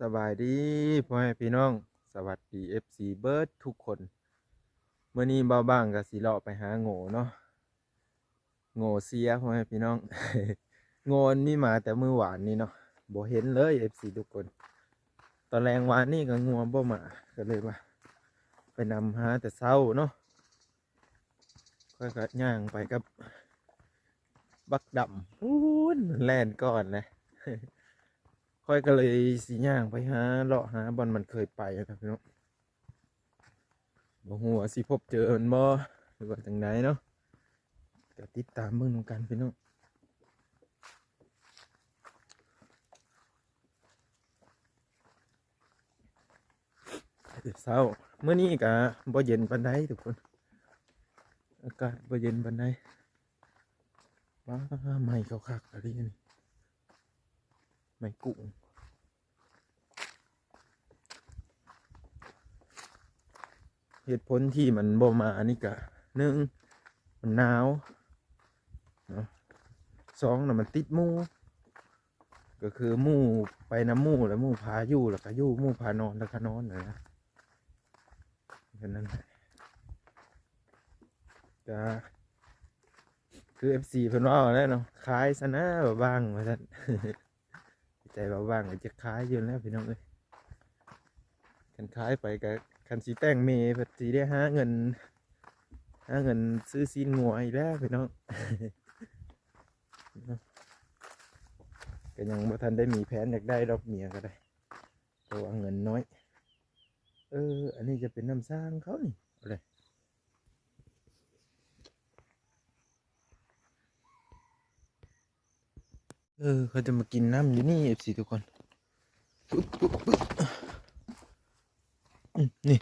ສະບາຍດີພໍ່ແມ່ພີ່ນ້ອງ ສະຫວັດດີເອັຟຊີເບິດທຸກຄົນ. ມື້ນີ້ບ່າວບາງກໍຊິເລາະໄປຫາໂງ່ເນາະ, ໂງ່ເສຍພໍ່ແມ່ພີ່ນ້ອງ. ໂງ່ມັນມີມາແຕ່ມື້ວານນີ້ເນາະ, ບໍ່ເຫັນເລີຍເອັຟຊີທຸກຄົນ. ຕອນແລງວານນີ້ກໍງົວບໍ່ມາ ກໍເລີຍວ່າໄປນຳຫາແຕ່ເຊົ້າເນາະ. ຂ້ອຍກໍຍ່າງໄປກັບບັກດຳ ພຸ້ນ ມັນແລ່ນກ່ອນແຫຼະ. ຂ້ອຍກໍເລີຍຊິຍ່າງໄປຫາ ເລາະຫາບ່ອນມັນເຄີຍໄປນະພີ່ນ້ອງ. ບໍ່ຮູ້ວ່າຊິພົບເຈີມັນບໍ່ ຫຼືວ່າຈັ່ງໃດເນາະ, ກໍຕິດຕາມເບິ່ງນຳກັນພີ່ນ້ອງ. ເຊົ້າ ມື້ນີ້ກະບໍ່ເຢັນປານໃດທຸກຄົນ, ອາກາດບໍ່ເຢັນປານໃດ. ວ້າ ໄໝ້ເຂົາຄັກອີ່ຫຼີນີ້ ໄໝ້ກຸ້ງ. ເຫດຜົນທີ່ມັນບໍ່ມານີ້ກະ ໜຶ່ງ ມັນໜາວເນາະ, ສອງນະ ມັນຕິດໝູ່ ກໍຄືໝູ່ໄປນຳໝູ່ ແລ້ວໝູ່ພາຢູ່ ແລ້ວກໍຢູ່ ໝູ່ພານອນ ແລ້ວກໍນອນນະ. ແຄ່ນັ້ນແຫຼະ. ກະຄືເອັຟຊີເພິ່ນເວົ້າແຫຼະເນາະ, ຂາຍຊະນາບ່າວບາງວ່າຊັ້ນ. ໃຈບ່າວບາງກໍຈະຂາຍຢູ່ແລ້ວພີ່ນ້ອງເອີຍ. ຄັນຂາຍໄປກໍ ຄັນຊິແຕ່ງເມ ເພິ່ນຊິໄດ້ຫາເງິນ ຫາເງິນຊື້ຊີ້ນງົວອີກແລ້ວພີ່ນ້ອງ. ກໍຍັງບໍ່ທັນໄດ້ມີແຜນຢາກໄດ້ດອກເມຍກໍໄດ້ ເພາະວ່າເງິນນ້ອຍ. ເອີ ອັນນີ້ຈະເປັນນ້ຳສ້າງເຂົານີ້ ເອົາເລີຍ. ເອີ ເຂົາຈະມາກິນນ້ຳຢູ່ນີ້ເອັຟຊີທຸກຄົນ. ປຶບ ປຶບ ປຶບ ອືມ ນີ້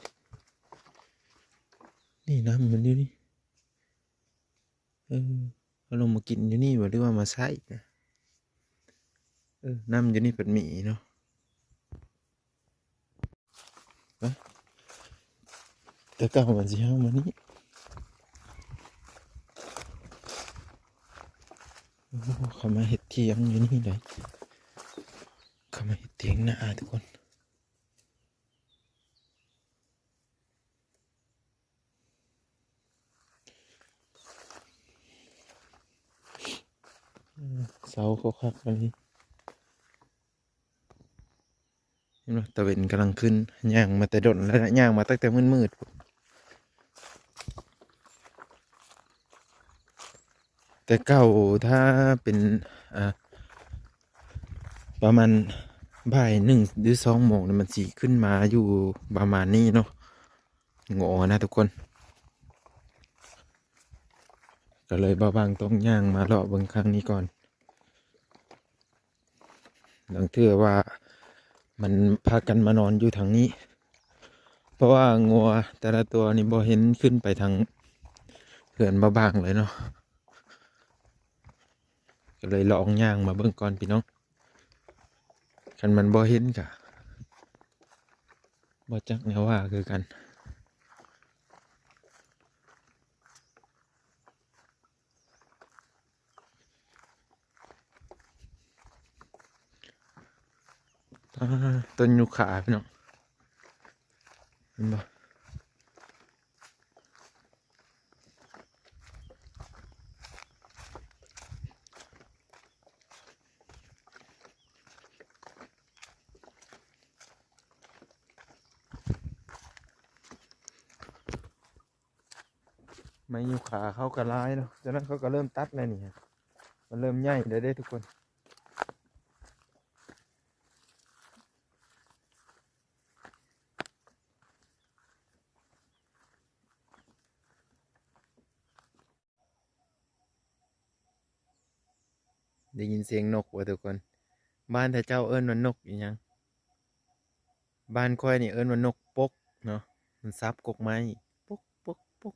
ນີ້ນ້ຳມັນຢູ່ນີ້. ເອີ ເຂົາລົງມາກິນຢູ່ນີ້ບໍ່ ຫຼືວ່າມາໃຊ້ນະ? ເອີ ນ້ຳຢູ່ນີ້ເພິ່ນມີເນາະ. ແຕ່ເກົ່າມັນຊິເອົາມານີ້. ໂອ້ ເຂົາມາເຮັດຖຽງຢູ່ນີ້ໄດ໋, ເຂົາມາເຮັດຖຽງນາທຸກຄົນ. ເສົາເຂົາຄັກອີ່ຫຼີ. ເຫັນບໍ່ ຕາເວັນກຳລັງຂຶ້ນ, ຍ່າງມາແຕ່ດົນແລ້ວນະ, ຍ່າງມາຕັ້ງແຕ່ມືດໆພຸ້ນ. ແຕ່ເກົ່າຖ້າເປັນ ອ່າ ປະມານບ່າຍໜຶ່ງຫຼືສອງໂມງນີ້ ມັນຊິຂຶ້ນມາຢູ່ປະມານນີ້ເນາະ. ງໍນະທຸກຄົນ, ກໍເລີຍບ່າວບາງຕ້ອງຍ່າງມາເລາະເບິ່ງຂ້າງນີ້ກ່ອນ. ລາງເທື່ອວ່າມັນພາກັນມານອນຢູ່ທາງນີ້, ເພາະວ່າງົວແຕ່ລະຕົວນີ້ບໍ່ເຫັນຂຶ້ນໄປທາງເຮືອນບ່າວບາງເລີຍເນາະ. ກໍເລີຍລອງຍ່າງມາເບິ່ງກ່ອນພີ່ນ້ອງ, ຄັນມັນບໍ່ເຫັນກະບໍ່ຈັກແນວວ່າຄືກັນ. ອ່າ ຕົ້ນຢູຄາພີ່ນ້ອງ ເຫັນບໍ່? ໄມ້ຢູຄາເຂົາກໍຫຼາຍເນາະ, ຈາກນັ້ນເຂົາກໍເລີ່ມຕັດແລ້ວນີ້, ມັນເລີ່ມໃຫຍ່ແລ້ວເດ້ທຸກຄົນ. ໄດ້ຍິນສຽງນົກບໍ່ທຸກຄົນ? ບ້ານທ່ານເຈົ້າເອີ້ນວ່ານົກອີ່ຫຍັງ? ບ້ານຂ້ອຍນີ້ເອີ້ນວ່ານົກປົກເນາະ, ມັນສັບກົກໄມ້ ປົກ ປົກ ປົກ.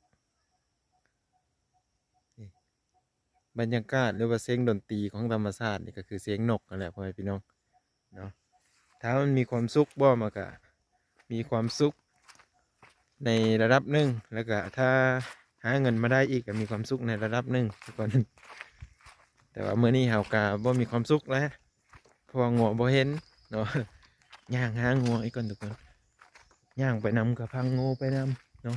ນີ້ ບັນຍາກາດ ຫຼືວ່າສຽງດົນຕີຂອງທຳມະຊາດນີ້ ກໍຄືສຽງນົກນັ້ນແຫຼະ ພໍ່ແມ່ພີ່ນ້ອງເນາະ. ຖ້າມັນມີຄວາມສຸກບໍ່ ມັນກະມີຄວາມສຸກໃນລະດັບໜຶ່ງ, ແລ້ວກະຖ້າຫາເງິນມາໄດ້ອີກ ກະມີຄວາມສຸກໃນລະດັບໜຶ່ງທຸກຄົນ. ແຕ່ວ່າມື້ນີ້ເຮົາກະບໍ່ມີຄວາມສຸກແລ້ວ ເພາະວ່າງົວບໍ່ເຫັນເນາະ, ຍ່າງຫາງົວອີກກ່ອນທຸກຄົນ. ຍ່າງໄປນຳກະພັງໂງ່ໄປນຳເນາະ.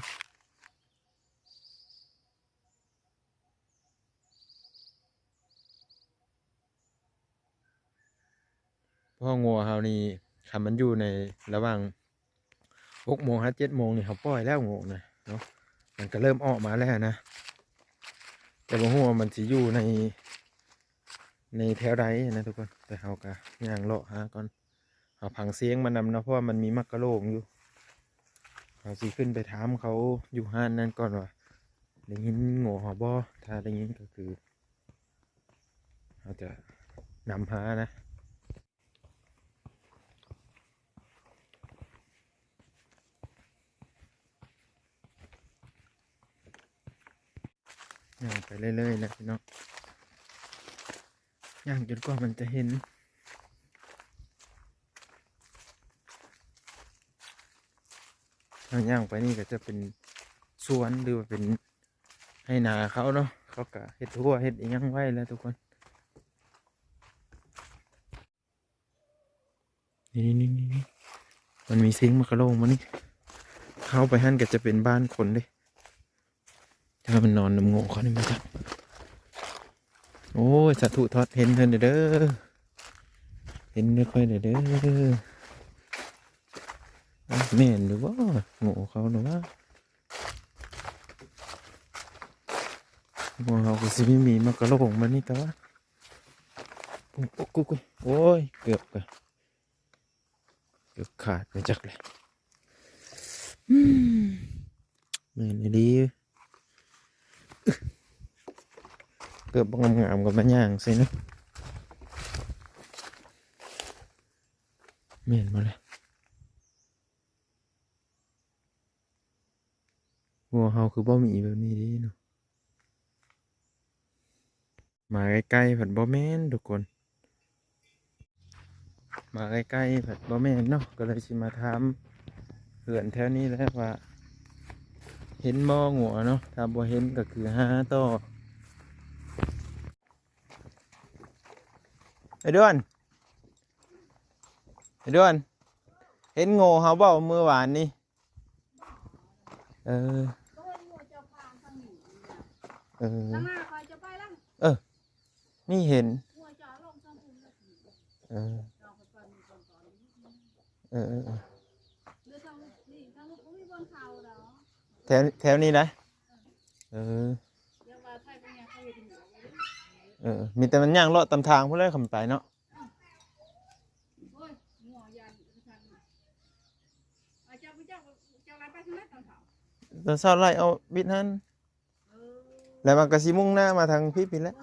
ເພາະງົວເຮົານີ້ ຄັນມັນຢູ່ໃນລະຫວ່າງຫົກໂມງຫາເຈັດໂມງນີ້ ເຮົາປ່ອຍແລ້ວງົວນະເນາະ ມັນກະເລີ່ມອອກມາແລ້ວນະ. ແຕ່ບໍ່ຮູ້ວ່າມັນຊິຢູ່ໃນ ໃນແຖວໃດນະທຸກຄົນ ແຕ່ເຮົາກະຍ່າງເລາະຫາກ່ອນ. ເຮົາຟັງສຽງມັນນຳເນາະ ເພາະວ່າມັນມີໝາກກະໂຫຼງຢູ່. ເຮົາຊິຂຶ້ນໄປຖາມເຂົາຢູ່ຮ້ານນັ້ນກ່ອນວ່າ ໄດ້ຍິນງົວເຮົາບໍ່? ຖ້າໄດ້ຍິນກະຄື ເຮົາຈະນຳຫານະ. ຍ່າງໄປເລື້ອຍໆແຫຼະພີ່ນ້ອງ ຍ່າງຈົນກວ່າມັນຈະເຫັນ. ເຮົາຍ່າງໄປນີ້ກະຈະເປັນສວນ ຫຼືວ່າເປັນໄຮ່ນາເຂົາເນາະ ເຂົາກະເຮັດຮົ້ວເຮັດອີ່ຫຍັງໄວ້ແລ້ວທຸກຄົນ. ນີ້ໆໆ ມັນມີສຽງໝາກກະໂຫຼງມານີ້ ເຂົ້າໄປຫັ້ນກະຈະເປັນບ້ານຄົນເດ້. ຖ້າມັນນອນນຳໂງ່ເຂົານີ້ມາຈັກ. ໂອ້ຍ ສາທຸທອດ ເຫັນເພິ່ນເດີ ເຫັນເດີ ຂ້ອຍເດີ. ເອົ້າ ແມ່ນຢູ່ບໍ່ ໂງ່ເຂົານະວ່າ. ໂອ້ ເຮົາກະຊິມີໝາກກະໂຫຼງມານີ້ແຕ່ວ່າ ໂອ້ຍ ເກືອບກະ ເກືອບຂາດໄປຈັກແຫຼະ. ອືມ ແມ່ນອີ່ຫຼີ ເກີບບໍ່ງາມໆກະມາຍ່າງໃສ່ເນາະ. ແມ່ນບໍ່ລະ? ງົວເຮົາຄືບໍ່ມີແບບນີ້ເດ້ເນາະ. ມາໃກ້ໆພັດບໍ່ແມ່ນທຸກຄົນ ມາໃກ້ໆພັດບໍ່ແມ່ນເນາະ. ກະເລີຍຊິມາຖາມເພື່ອນແຖວນີ້ແຫຼະວ່າ ເຫັນບໍ່ງົວເນາະ ຖ້າບໍ່ເຫັນກະຄືຫາຕໍ່. ໄອ້ດວນ ໄອ້ດວນ ເຫັນໂງ່ເຮົາບໍ່ມື້ວານນີ້? ເອີ ເອີ ທາງໜ້າຂ້ອຍຈະໄປລະ ເອີ ນີ້ເຫັນ ງົວຈະລົງທາງພຸ້ນລະ ເອີ ເອີ ເອີ ເອີ ແຖວ ແຖວນີ້ນະ ເອີ ເອີ ມີແຕ່ມັນຍ່າງເລາະຕາມທາງພຸ້ນແຫຼະ ຄັນໄປເນາະ. ຕອນເຊົ້າໄລ່ເອົາບິດຫັ້ນ ແລ້ວມັນກະຊິມຸ່ງໜ້າມາທາງພີ້ພີ້ແຫຼະ.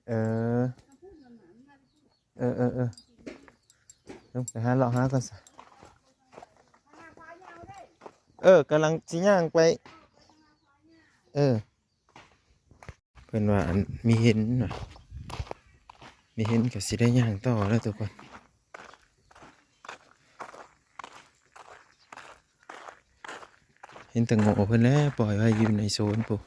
ເອີ ເອີ ເອີ ເອີ ເອີ ໄປຫາເລາະຫາກ່ອນຊະ. ເອີ ກຳລັງຊິຍ່າງໄປ ເອີ ເພິ່ນວ່າ ອັນ ມີເຫັນວ່າ ມີເຫັນກະຊິໄດ້ຍ່າງຕໍ່ແລ້ວທຸກຄົນ. ເຫັນແຕ່ງົວເພິ່ນແຫຼະ ປ່ອຍໄວ້ຢູ່ໃນໂຊນພຸ້ນ.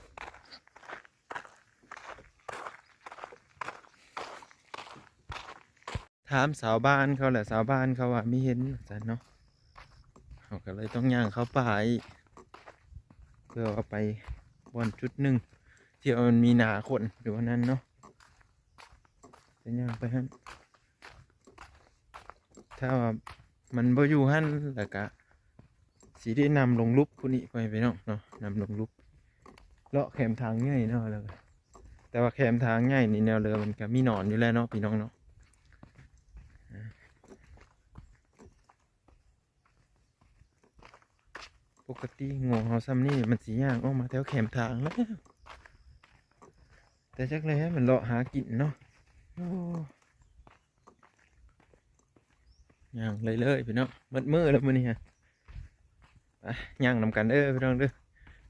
ຖາມຊາວບ້ານເຂົາແຫຼະ ຊາວບ້ານເຂົາວ່າມີເຫັນວ່າຊັ້ນເນາະ. ເຮົາກະເລີຍຕ້ອງຍ່າງເຂົ້າປ່າອີກ ເພື່ອວ່າໄປບ່ອນຈຸດໜຶ່ງທີ່ວ່າມັນມີໜ້າຄົນຢູ່ຫັ້ນເນາະ ຈະຍ່າງໄປຫັ້ນ. ຖ້າວ່າມັນບໍ່ຢູ່ຫັ້ນ ແລ້ວກະຊິໄດ້ນຳລົງຫຼຸບພຸ້ນອີກ ພໍ່ແມ່ພີ່ນ້ອງເນາະ ນຳລົງຫຼຸບ ເລາະແຄມທາງໃຫຍ່ເນາະ. ແລ້ວກະ ແຕ່ວ່າແຄມທາງໃຫຍ່ນີ້ແນວເລີມັນກະມີໜອນຢູ່ແລ້ວເນາະ ພີ່ນ້ອງເນາະ. ປົກກະຕິງົວເຮົາຊ່ຳນີ້ມັນຊິຍ່າງອອກມາແຖວແຄມທາງແລ້ວ ແຕ່ຈັກແລ້ວມັນເລາະຫາກິນເນາະ. ໂອ້ ຍ່າງເລື້ອຍໆ ພີ່ນ້ອງ ໝົດມື້ແລ້ວມື້ນີ້ຮະ. ໄປຍ່າງນຳກັນເດີພີ່ນ້ອງເດີ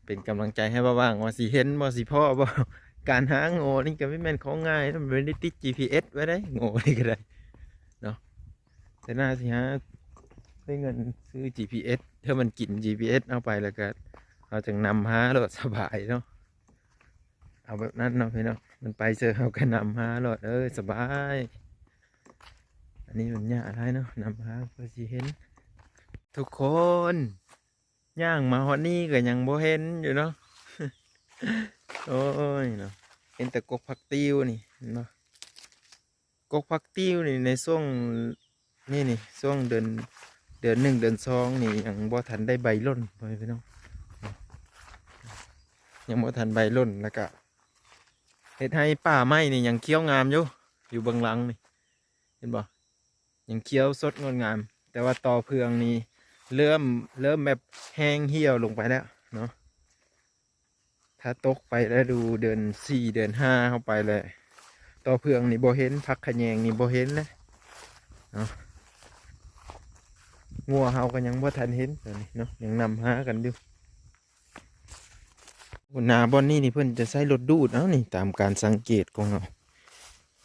ເປັນກຳລັງໃຈໃຫ້ບ່າວຫວ່າງວ່າຊິເຫັນບໍ່ ຊິພໍ້ບໍ່. ການຫາງົວນີ້ກະບໍ່ແມ່ນຂອງງ່າຍນະ ມັນບໍ່ໄດ້ຕິດຈີພີເອັສໄວ້ໃດ ງົວນີ້ກະໄດ້ເນາະ. ແຕ່ໜ້າຊິຫາໄດ້ເງິນຊື້ຈີພີເອັສ ຖ້າມັນກິນຈີພີເອັສເຮົາໄປ ແລ້ວກະເຮົາຈັ່ງນຳຫາໂລດ ສະບາຍເນາະ. ເອົາແບບນັ້ນເນາະພີ່ນ້ອງ ມັນໄປໃສເຮົາກໍນຳຫາໂລດ ເອີ ສະບາຍ. ອັນນີ້ມັນຍາກຫຼາຍເນາະ ນຳຫາກໍຊິເຫັນ ທຸກຄົນ ຍ່າງມາຮອດນີ້ກໍຍັງບໍ່ເຫັນຢູ່ເນາະ. ໂອ້ຍເນາະ ເຫັນແຕ່ກົກຜັກຕິວນີ້ ເຫັນບໍ່? ກົກຜັກຕິວນີ້ໃນຊ່ວງນີ້ນີ້ ຊ່ວງເດືອນ ເດືອນໜຶ່ງ ເດືອນສອງນີ້ຍັງບໍ່ທັນໄດ້ໃບຫຼົ່ນ ພໍ່ແມ່ພີ່ນ້ອງ ຍັງບໍ່ທັນໃບຫຼົ່ນ ແລ້ວກະເຮັດໃຫ້ປ່າໄມ້ນີ້ຍັງຂຽວງາມຢູ່ ຢູ່ເບື້ອງຫຼັງນີ້ ເຫັນບໍ່? ຍັງຂຽວສົດງົດງາມ ແຕ່ວ່າຕໍເຟືອງນີ້ເລີ່ມ ເລີ່ມແບບແຫ້ງຫ່ຽວລົງໄປແລ້ວເນາະ. ຖ້າຕົກໄປລະດູເດືອນສີ່ ເດືອນຫ້າເຮົາໄປແລ້ວ ຕໍເຟືອງນີ້ບໍ່ເຫັນ ຜັກຂະແຍງນີ້ບໍ່ເຫັນແລ້ວເນາະ. ງົວເຮົາກໍຍັງບໍ່ທັນເຫັນຕອນນີ້ເນາະ ຍັງນຳຫາກັນຢູ່. ໂອ້ ນາບ່ອນນີ້ນີ້ເພິ່ນຈະໃຊ້ລົດດູດເອົານີ້ ຕາມການສັງເກດຂອງເຮົາ.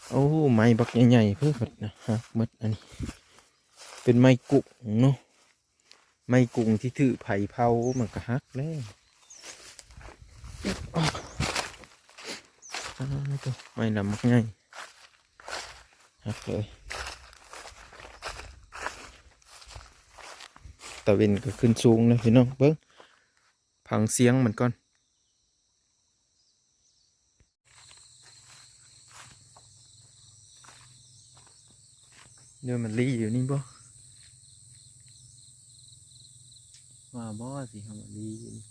ໂອ້ ໄມ້ບັກໃຫຍ່ໆ ເພິ່ນຫັກໝົດ ອັນນີ້ເປັນໄມ້ກຸກເນາະ. ໄມ້ກຸງທີ່ຖືກໄຟເຜົາມັນກໍຫັກແລ້ວ. ອ້າໂທ້ ໄມ້ລຳບັກໃຫຍ່ ຫັກເລີຍ. ຕາເວັນກໍຂຶ້ນສູງແລ້ວພີ່ນ້ອງ ເບິ່ງ ຟັງສຽງມັນກ່ອນ. ເດີ ມັນລີ້ຢູ່ນີ້ບໍ່? ວ່າບໍ່ ຊິເຮົາມາລີ້ຢູ່ນີ້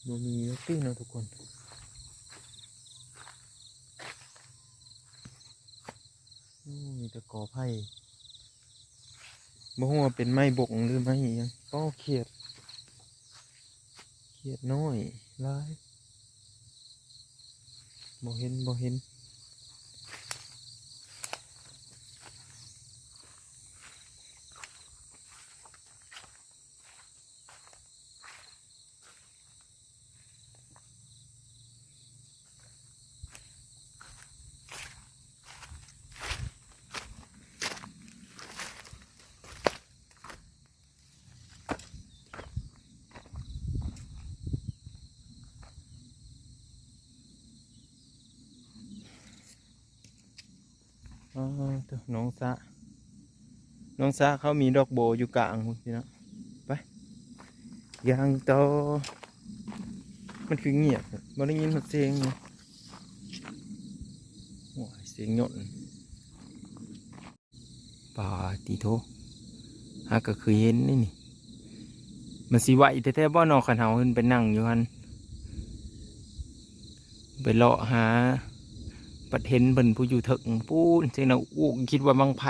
ບໍ່ມີແລ້ວຕິເນາະທຸກຄົນ. ໂອ້ ມີແຕ່ກໍໄຜ່ ບໍ່ຮູ້ວ່າເປັນໄມ້ບົກ ຫຼື ໄມ້ອີ່ຫຍັງ. ປ້າ ຂຽດ ຂຽດນ້ອຍຫຼາຍ ບໍ່ເຫັນ ບໍ່ເຫັນ. ອໍ ໂທ້ ໜອງສະ ໜອງສະເຂົາມີດອກໂບຢູ່ກາງພຸ້ນພີ່ນ້ອງ. ໄປ ຍ່າງຕໍ່. ມັນຄືງຽບ ບໍ່ໄດ້ຍິນຮອດສຽງເນາະ. ໂອ້ຍ ສຽງຍົນ. ປາຕິໂທ ຫາກໍເຄີຍເຫັນນີ້ນີ້. ມັນຊິໄຫວແທ້ໆບໍ່ເນາະ ຄັນເຮົາຂຶ້ນໄປນັ່ງຢູ່ຫັ້ນ ໄປເລາະຫາ ບັດເຫັນເພິ່ນຜູ້ຢູ່ເທິງພຸ້ນ ສຽງໜ້າອຸກ ຄິດວ່າບັ້ງໄຟ.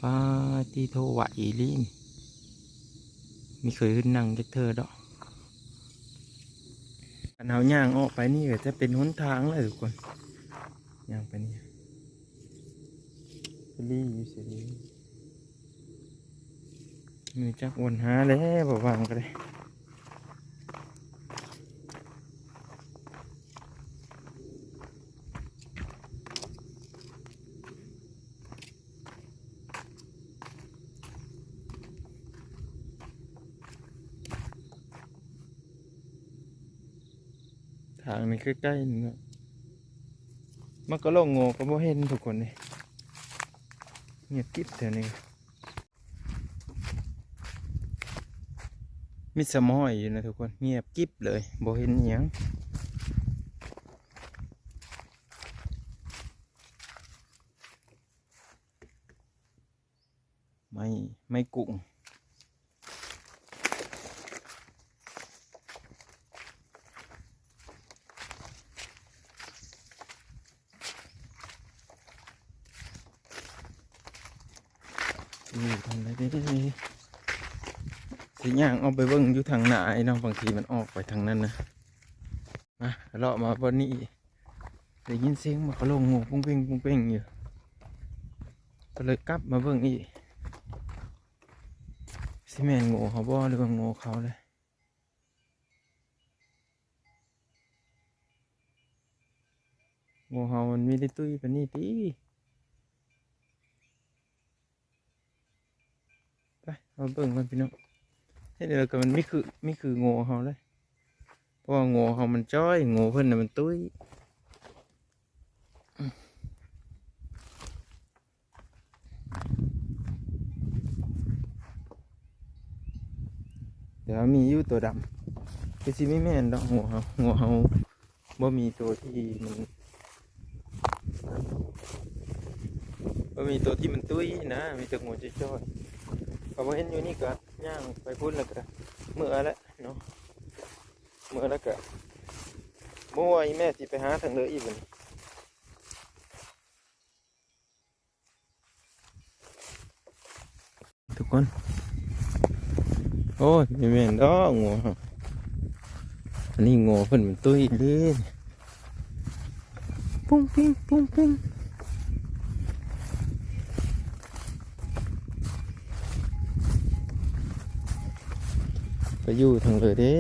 ປາຕິໂທ ໄຫວອີ່ຫຼີນີ້ ມີເຄີຍຂຶ້ນນັ່ງຈັກເທື່ອດອກ. ຄັນເຮົາຍ່າງອອກໄປນີ້ກໍຈະເປັນຫົນທາງແລ້ວທຸກຄົນ ຍ່າງໄປນີ້ ສະລີຢູ່ ສະລີ ມີຈັກວັນຫາແລ້ວ ບໍ່ວ່າງກໍໄດ້. ທາງນີ້ໃກ້ໆ ນີ້ເນາະ ມັນກໍລົງງໍກໍບໍ່ເຫັນທຸກຄົນເດ້ ງຽບກິບແຖວນີ້. ມີສະໝ້ອຍຢູ່ນະທຸກຄົນ ງຽບກິບເລີຍ ບໍ່ເຫັນອີ່ຫຍັງ. ໄມ້ ໄມ້ກຸງ ຢູ່ທາງໃດເດ້ ຊິຍ່າງອອກໄປເບິ່ງຢູ່ທາງໜ້າເນາະ ບາງທີມັນອອກໄປທາງນັ້ນນະ. ມາ ເລາະມາບ່ອນນີ້ອີກ ໄດ້ຍິນສຽງໝາກກະໂຫຼງໂງ່ປຸ້ງເປ້ງ ປຸ້ງເປ້ງຢູ່ ກໍເລີຍກັບມາເບິ່ງອີກ ຊິແມ່ນໂງ່ເຮົາບໍ່ ຫຼືວ່າໂງ່ເຂົາເລີຍ. ໂງ່ເຮົາມັນມີໄດ້ຕຸ້ຍປານນີ້ຕິ? ໄປ ເຮົາເບິ່ງກ່ອນພີ່ນ້ອງ ເຮັດແນວໃດກໍມັນມີຄື ມີຄືໂງ່ເຮົາເລີຍ. ໄປ ເພາະວ່າງົວເຮົາມັນຈ້ອຍ ງົວເພິ່ນນະມັນຕຸ້ຍ. ແຕ່ວ່າມີຢູ່ໂຕດຳ ຄືຊິມີແມ່ນດອກ ງົວເຮົາ ງົວເຮົາບໍ່ມີໂຕທີ່ມັນ ບໍ່ມີໂຕທີ່ມັນຕຸ້ຍນະ ມີແຕ່ງົວຈ້ອຍໆ. ເຂົາບໍ່ເຫັນຢູ່ນີ້ກໍຍ່າງໄປພຸ້ນ ແລ້ວກໍເມືອແຫຼະເນາະ ເມືອແລ້ວກໍບໍ່ຮູ້ວ່າອີແມ່ຊິໄປຫາທາງເດີອີກບັດນີ້. ທຸກຄົນ ໂອ້ຍ ບໍ່ແມ່ນດອກງົວເຮົາ ອັນນີ້ງົວເພິ່ນມັນຕຸ້ຍເດ້ ປຸ້ງປິ້ງ ປຸ້ງປິ້ງ ໄປຢູ່ທາງເດີເດ້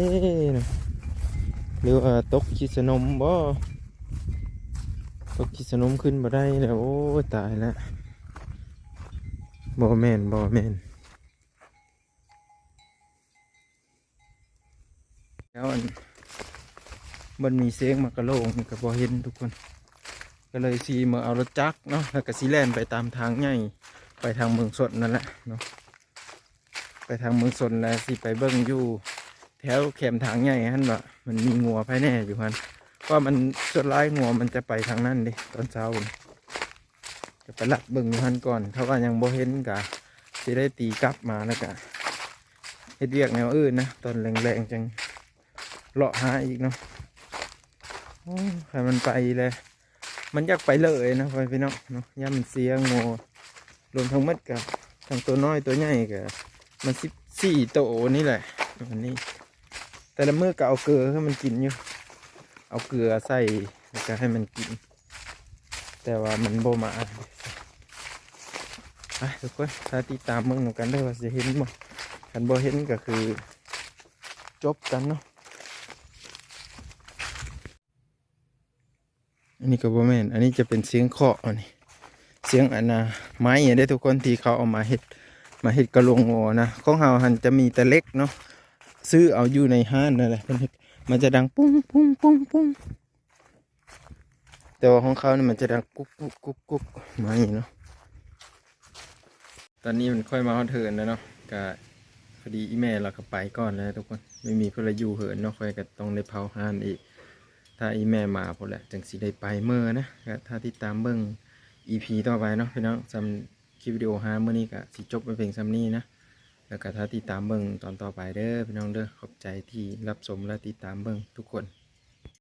ຫຼືວ່າຕົກຂີ້ສະໜົມບໍ? ຕົກຂີ້ສະໜົມຂຶ້ນບໍ່ໄດ້ແລ້ວ ໂອ້ຍ ຕາຍແລ້ວ. ບໍ່ແມ່ນ ບໍ່ແມ່ນ ແລ້ວອັນ ມັນມີເຊງໝາກກະໂລງນີ້ກໍບໍ່ເຫັນທຸກຄົນ ກໍເລີຍຊິມາເອົາລົດຈັກເນາະ ແລ້ວກໍຊິແລ່ນໄປຕາມທາງໃຫຍ່ ໄປທາງເມືອງຊົນນັ້ນແຫຼະເນາະ. ໄປທາງເມືອງຊົນ ແລ້ວຊິໄປເບິ່ງຢູ່ແຖວແຄມທາງໃຫຍ່ຫັ້ນວ່າມັນມີງົວໃຜແດ່ຢູ່ຫັ້ນ ເພາະວ່າມັນ ສ່ວນຫຼາຍງົວມັນຈະໄປທາງນັ້ນເດ້ ຕອນເຊົ້ານີ້ ຈະໄປລັກເບິ່ງຢູ່ຫັ້ນກ່ອນ ຖ້າວ່າຍັງບໍ່ເຫັນກະຊິໄດ້ຕີກັບມາ ແລ້ວກະເຮັດວຽກແນວອື່ນນະ ຕອນແລງໆ ຈັ່ງເລາະຫາອີກເນາະ. ໂອ້ ຄັນມັນໄປແລ້ວ ມັນຢາກໄປເລີຍນະ ພໍ່ແມ່ພີ່ນ້ອງເນາະ ຢ້ານມັນເສຍງົວ ລວມທັງໝົດກະ ທັງໂຕນ້ອຍໂຕໃຫຍ່ກະ ມັນສິບສີ່ໂຕນີ້ແຫຼະ ອັນນີ້ ແຕ່ລະມື້ກະເອົາເກືອໃຫ້ມັນກິນຢູ່ ເອົາເກືອໃສ່ ແລ້ວກະໃຫ້ມັນກິນ ແຕ່ວ່າມັນບໍ່ມາ. ໄປທຸກຄົນ ຖ້າຕິດຕາມເບິ່ງນຳກັນເດີວ່າຊິເຫັນບໍ່ ຄັນບໍ່ເຫັນກໍຄືຈົບກັນເນາະ. ອັນນີ້ກໍບໍ່ແມ່ນ ອັນນີ້ຈະເປັນຊຽງເຄາະ ອັນນີ້ຊຽງອັນນະ ໄມ້ເດ້ທຸກຄົນ ທີ່ເຂົາເອົາມາເຮັດ ມາເຮັດກະໂຫຼງງໍນະ. ຂອງເຮົາຫັ້ນຈະມີແຕ່ເຫຼັກເນາະ ຊື້ເອົາຢູ່ໃນຮ້ານນັ້ນແຫຼະ ເພິ່ນເຮັດ ມັນຈະດັງປຸ້ງ ປຸ້ງ ປຸ້ງ ປຸ້ງ ແຕ່ວ່າຂອງເຂົານີ້ມັນຈະດັງກຸກ ກຸກ ກຸກ ກຸກ ມານີ້ເນາະ. ຕອນນີ້ມັນ ຂ້ອຍມາຮອດເຮືອນແລ້ວເນາະ ກະພໍດີອີ່ແມ່ລາວກໍໄປກ່ອນແລ້ວທຸກຄົນ ໄມ່ມີເພິ່ນລະຢູ່ເຮືອນເນາະ ຂ້ອຍກໍຕ້ອງໄດ້ເຝົ້າຮ້ານອີກ ຖ້າອີ່ແມ່ມາພຸ້ນແຫຼະ ຈັ່ງຊິໄດ້ໄປເມືອນະ. ກະຖ້າຕິດຕາມເບິ່ງອີພີຕໍ່ໄປເນາະພີ່ນ້ອງ. ສຳ ຄລິບວິດີໂອຮ້ານມື້ນີ້ກະຊິຈົບໄວ້ພຽງສ່ຳນີ້ນະ ແລ້ວກະຖ້າຕິດຕາມເບິ່ງຕອນຕໍ່ໄປເດີພີ່ນ້ອງເດີ. ຂອບໃຈທີ່ຮັບຊົມ ແລະ ຕິດຕາມເບິ່ງທຸກຄົນ.